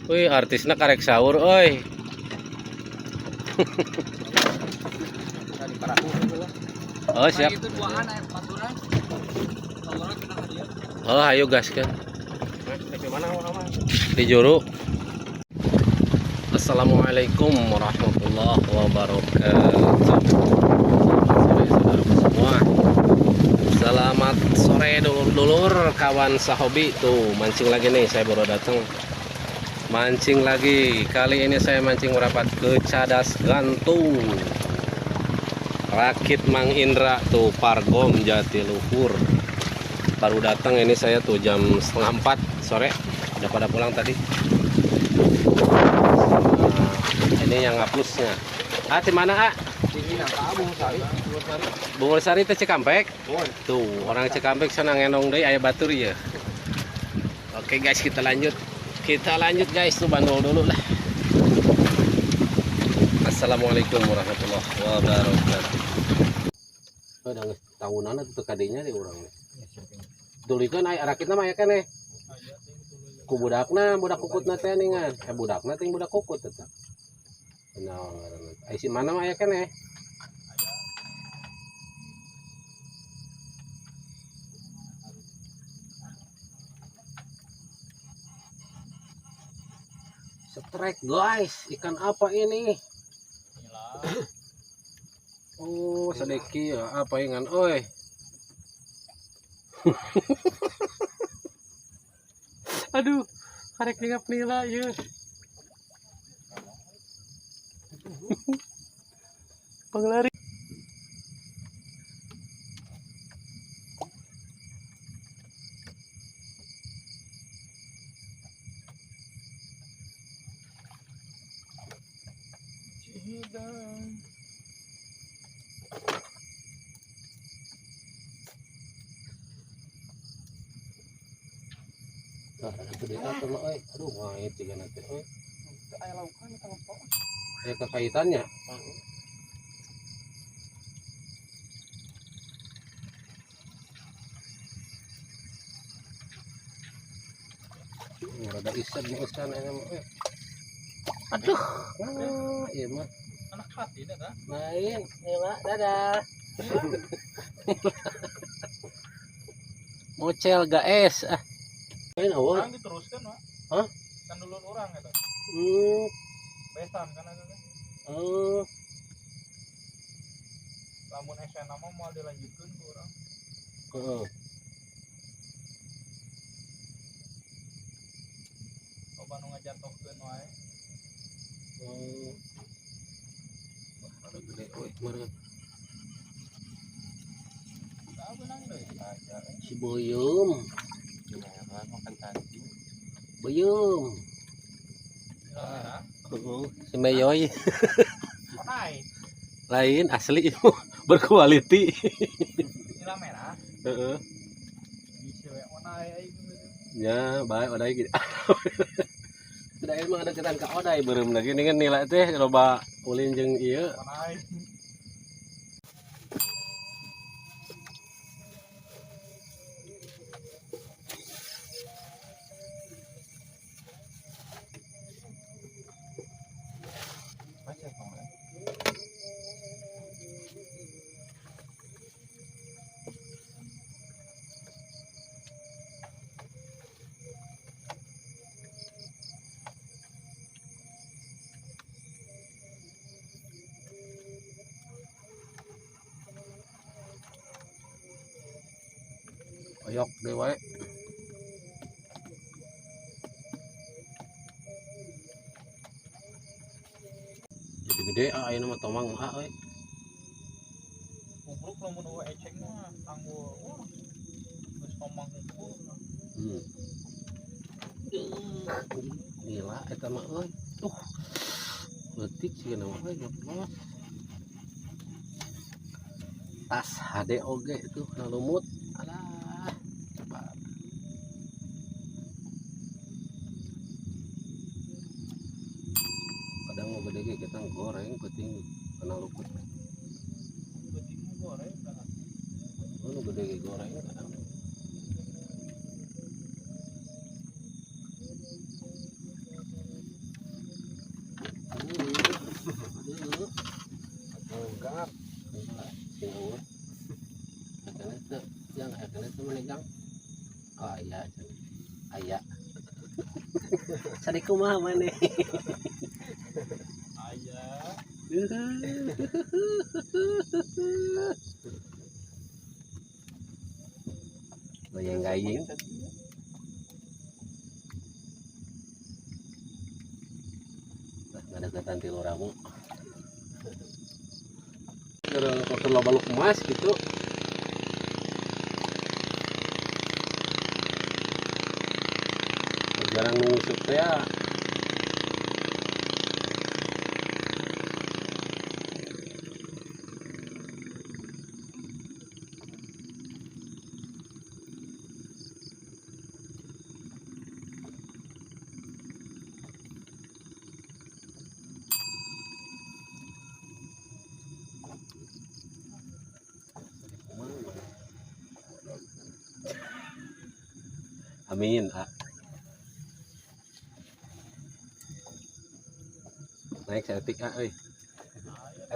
Wih, artisnya karek sahur euy. Oh, siap. Oh, ayo gas kan. Di juru. Assalamualaikum warahmatullahi wabarakatuh. Sore saudaraku semua. Selamat sore dulur-dulur kawan sahobi. Tuh mancing lagi nih, saya baru datang. Mancing lagi. Kali ini saya mancing merapat ke Cadas Gantung. Rakit Mang Indra tuh Pargom Jatiluhur. Baru datang ini saya tuh jam 3:30 sore. Udah pada pulang tadi. Nah, ini yang ngaplusnya. Ah, di mana, ah? Bungursari teh Cikampek. Tuh, orang Cikampek sana ngenong deui aya batur ya. Oke guys, kita lanjut. Kita lanjut guys, tuh bandol dulu lah. Assalamualaikum warahmatullahi wabarakatuh. Udah tahunan atuh kadinya di urang. Tulikeun aya rakitna mah aya keneh. Ku budakna, budak kukutna teh ningan. Budakna ting budak kukut eta. Naon ngaranna? Ai si mana mah aya keneh. Strike guys, ikan apa ini? Oh, sedeki ya, apa ingan oi. Aduh, karek ningap nila ya. Penglari. Aduh, ngait juga nanti. Ya kekaitannya. Rada isep nih ikan ini mah. Aduh, nah, iya mah. Anak hati dah. Main, nila, dadah. Mocel gaes ah. Main awal. Orang diteruskan, Pak. Hah? Kan dulu orang eta. Besan kan eta teh. Oh. Lamun SNA mah moal dilanjutkeun ku urang. Heeh. Loba nu ngajatohkeun wae. Oh. Wah, ada gede euy kemarin. Tah beunang deui aja. Si Boyum. Makan cacing. Boyum. Si Meyoy. Lain asli itu berkualiti. Nila merah. Heeh. Bisa we onai aing. Ya, baik odai gitu. Tidak emang ada ketan ka odai beureum lagi ini kan nila teh loba ulin jeung ieu. Onai. Oyok deui wae. Jadi gede ah ayeuna mah tomang mah euy. Goblok lamun eueuh eceng mah tangguh. Wah. Geus tomang hungkul. Gila eta mah euy. Leutik sih mah euy goblok. Tas HD oge tuh na lumut. Alah. Kadang mau gede ge kita goreng penting kena luput. Penting goreng kan. Oh, gede ge goreng kadang. Jang? Oh, aya cenah. Aya. Sadi kumaha maneh? Aya. Goyang gayeng. Ngadekatan ti luramu. Keur loba luk emas gitu. Jarang nungusuk teh ya. Amin. Ah. Naik saeutik ah euy.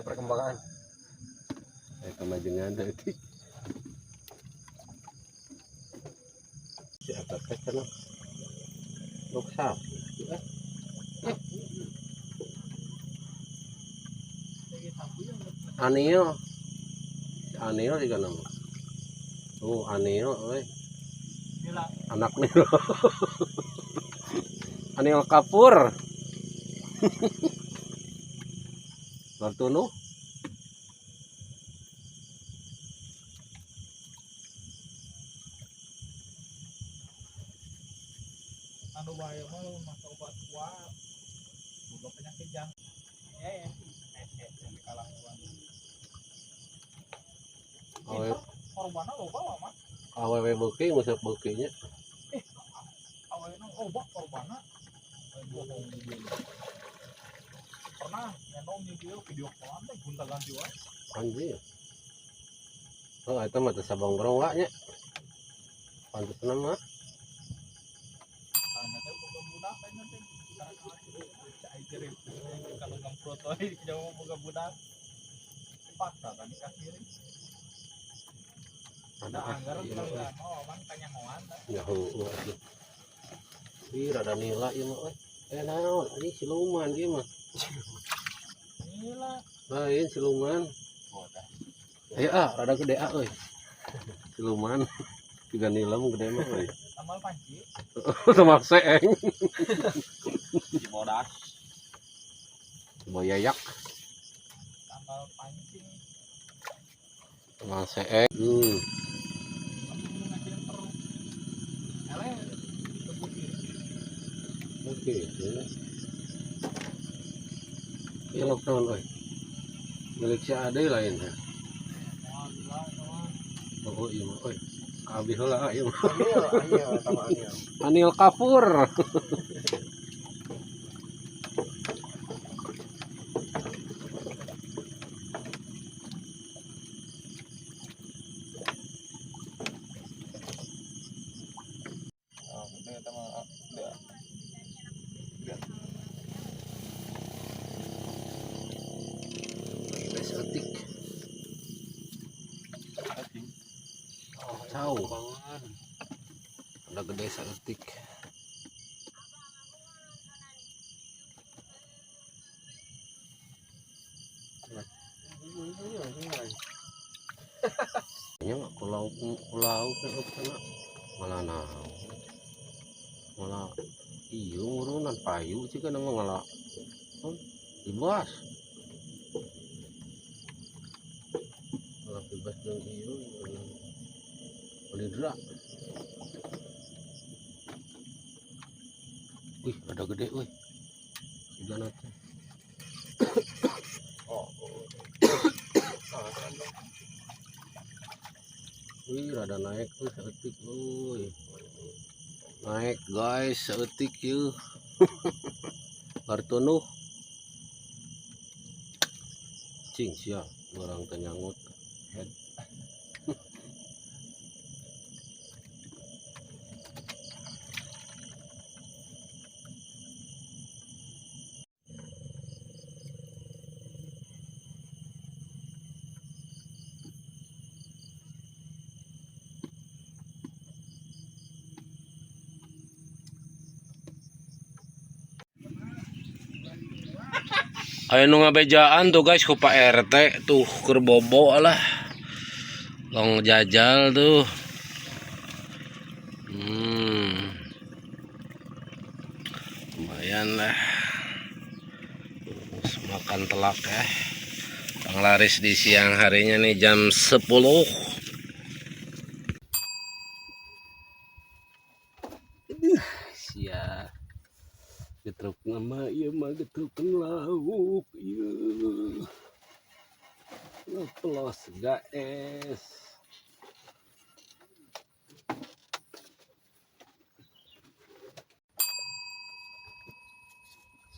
Perkembangan. Kemajengan saeutik. Si eta teh cenah. Luk sapi. Anil. Si Anil juga nama. Oh, Anil euy. Anak Nil. Anil Kapur. Bartunuh. Anu bae mah lamun masa obat kuat. Boga penyakit jantung. Kalah kuat. Korbanna loba mah. Awewe beuki nguseup beukinya. Awewe loba korbanna. Bohong dia. Pernah ngendong dia video callan teh gonta-ganti wae. Anjir. Oh, eta mah teu sabongbrong wa nya. Pantesna mah. Tanya teh boga budak teh teh. Cai jere kalau ngamprot wae jauh boga budak. Dipaksa kan nikah sendiri. Ada anggaran kalau oh man kanyahoan. Ya heueuh atuh. Ih rada nila ieu mah euy. Naon anjing siluman ieu mah. Nila. Lain siluman. Ayo ah, rada gede ah euy. Siluman. Tiga nila mah gede mah euy. Tamal panci. Tamal seeng. Cibodas. Ciboyayak. Tamal panci. Tamal seeng. Oke, ini lockdown, oi. Milik si Ade lain ya. Oh iya mah, oi. Abi heula ieu mah. Anil, sama Anil. Anil Kapur. Cau. Ada gede saeutik. Nya pulau pulau kana malah naon. Malah ieu ngurunan payu sih kana mah ngala. Bebas. Malah bebas jeung ieu. Lindra. Wih, ada gede euy. Sigana teh. Oh. Wih, rada naik euy saeutik euy. Naik guys, saeutik yeuh. Bartunuh. Cing sia, urang teh nyangut head. Ayo nu ngabejaan tuh guys ku Pak RT tuh keur bobo lah. Long jajal tuh. Lumayan lah. Terus makan telak ya. Panglaris di siang harinya nih jam 10. Sia. Getruk nama ieu mah getruk lauk ieu. Ngeplos gaes.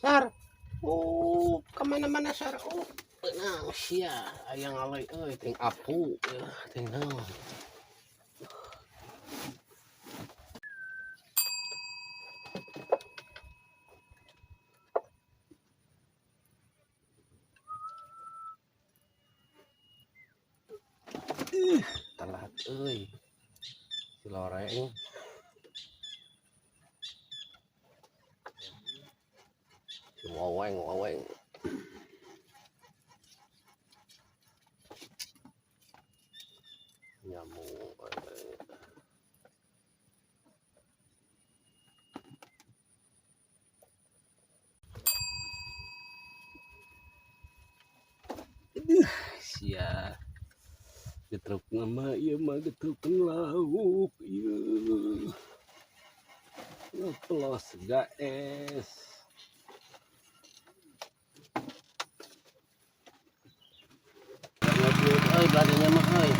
Sar. Oh, kemana-mana sar. Oh, benang sia. Ayang alai euy ting apu ting naon. Telat euy. Si loreng. Si waweng waweng. Nyamuk. Sia. Getruk nama ieu mah getruk lauk ieu. Ngeplos gaes. Euy beladanya mah euy.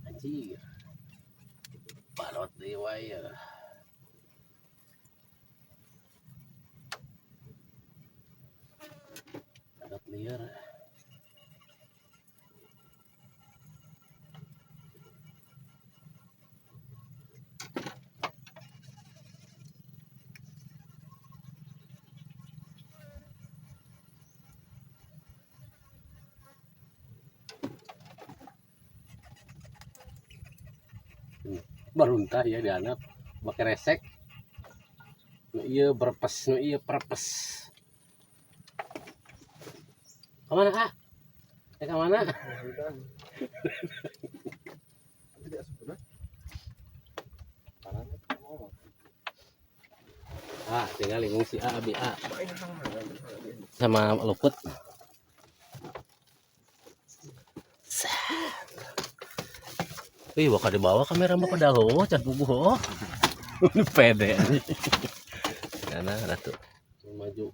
Anjir. Balot deui wae ya. Balot liar. Baruntah ya di anak pakai resek. Nu ieu berpes, nu ieu perpes. Kemana, ah? Kemana? Ah, tinggal lingung si A, B, A. Sama luput. Wih, bakal dibawa kamera mah pada lo, can puguh oh. Ini pede. Karena ada tuh maju.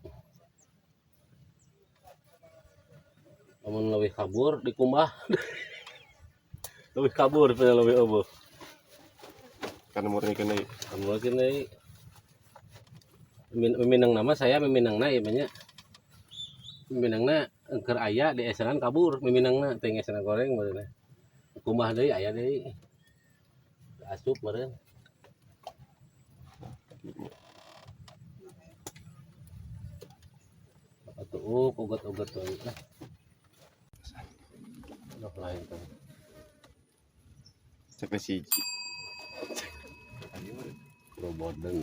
Lamun leuwih kabur dikumbah. Leuwih kabur daripada leuwih eueuh. Karena murni kena. Murni deui. Meminang nama saya meminangna ieu mah nya. Meminangna keur aya di esenan kabur, meminangna teh esenan goreng meureunna. Kumbah deui aya deui. Asup meureun. Atuh ugot-ugot wae lah. Loh lain tuh. Cek siji. Roboden.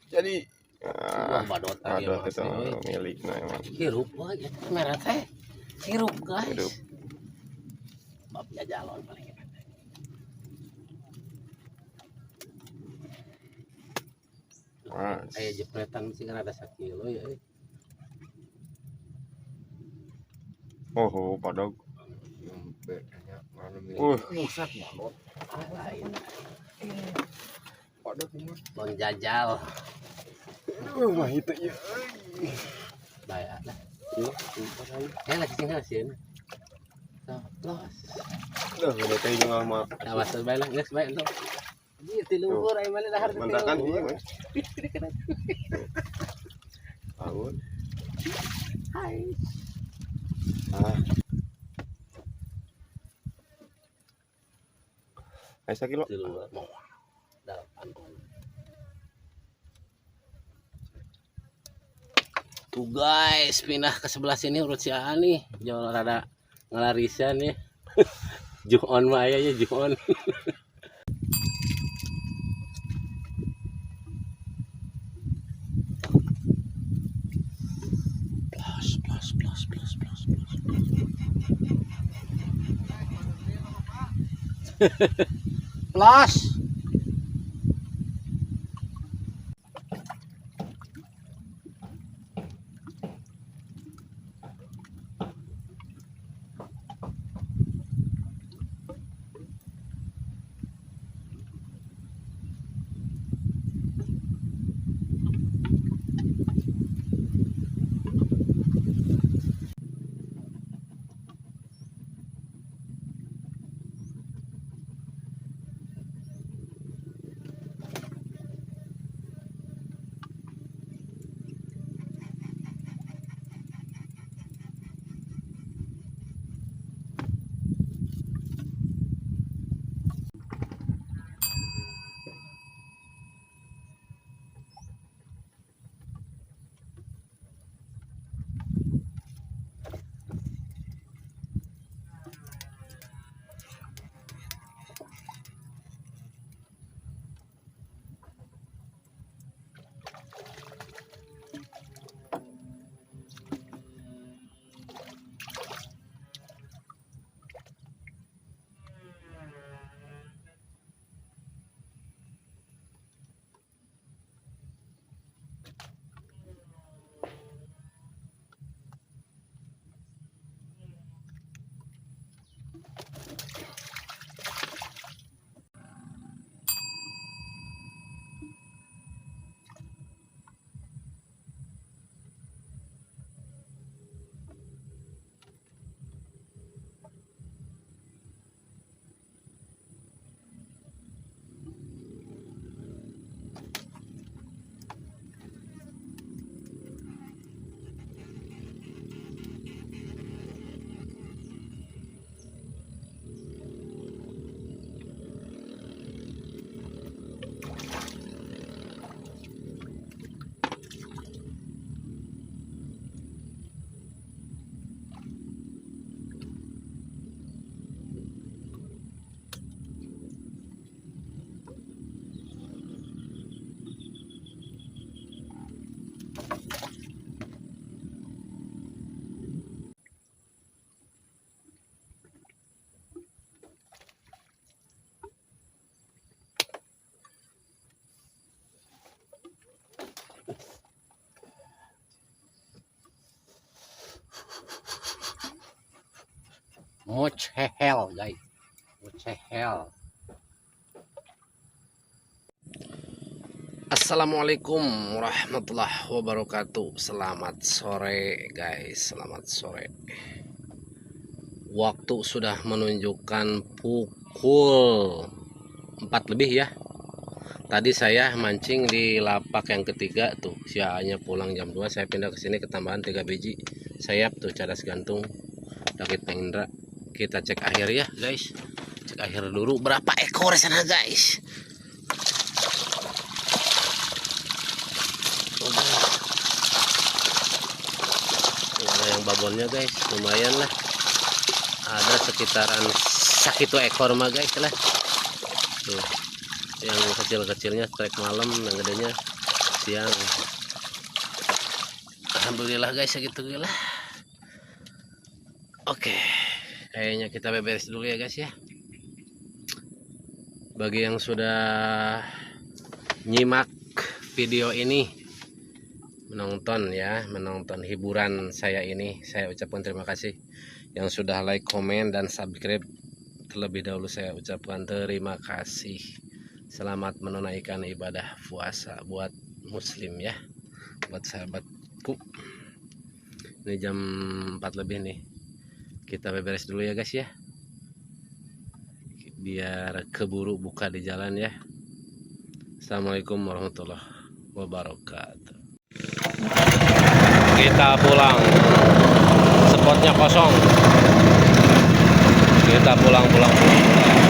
Jadi badot itu milik nah emang. Hirup wae eta kamera teh. Hirup guys. Hirup. Bab jajalon paling hebat. Mas. Aya jepretan sih kan ada sakilo ya. Oh, padog. Buset badot. Lain. Padog ini. Bon jajal. Mah itu ya. Baik lah. Ya lah cicing lah sieun. Los. Duh, udah teh jeung mah. Awas bae lah, geus bae tuh. Ieu ti luhur aya mana dahar. Mentakan ieu mah. Tahun. Hai. Ah. Aya sakilo. Tilu mau. 8. Tuh guys, pindah ke sebelah sini urut si Aa nih. Jauh rada ngelarisan ya. Juon mah aya ya juon. Plus plus plus plus plus plus. Plus. Mochehel guys, mochehel. Assalamualaikum warahmatullahi wabarakatuh. Selamat sore guys, selamat sore. Waktu sudah menunjukkan pukul 4 lebih ya. Tadi saya mancing di lapak yang ketiga tuh. Si A-nya pulang jam 2, saya pindah ke sini ketambahan 3 biji sayap tuh cadas gantung Dakit Indra. Kita cek akhir ya guys, cek akhir dulu berapa ekor sana guys. Ada yang babonnya guys, lumayan lah, ada sekitaran sakitu ekor mah guys lah. Tuh yang kecil-kecilnya strike malam, yang gedenya siang. Alhamdulillah guys, segitu lah. Oke, kayaknya kita beberes dulu ya guys ya. Bagi yang sudah nyimak video ini, menonton ya, menonton hiburan saya ini, saya ucapkan terima kasih. Yang sudah like, komen, dan subscribe terlebih dahulu saya ucapkan terima kasih. Selamat menunaikan ibadah puasa buat muslim ya, buat sahabatku. Ini jam 4 lebih nih. Kita beberes dulu ya guys ya, biar keburu buka di jalan ya. Assalamualaikum warahmatullahi wabarakatuh. Kita pulang, spotnya kosong. Kita pulang, pulang, pulang, pulang.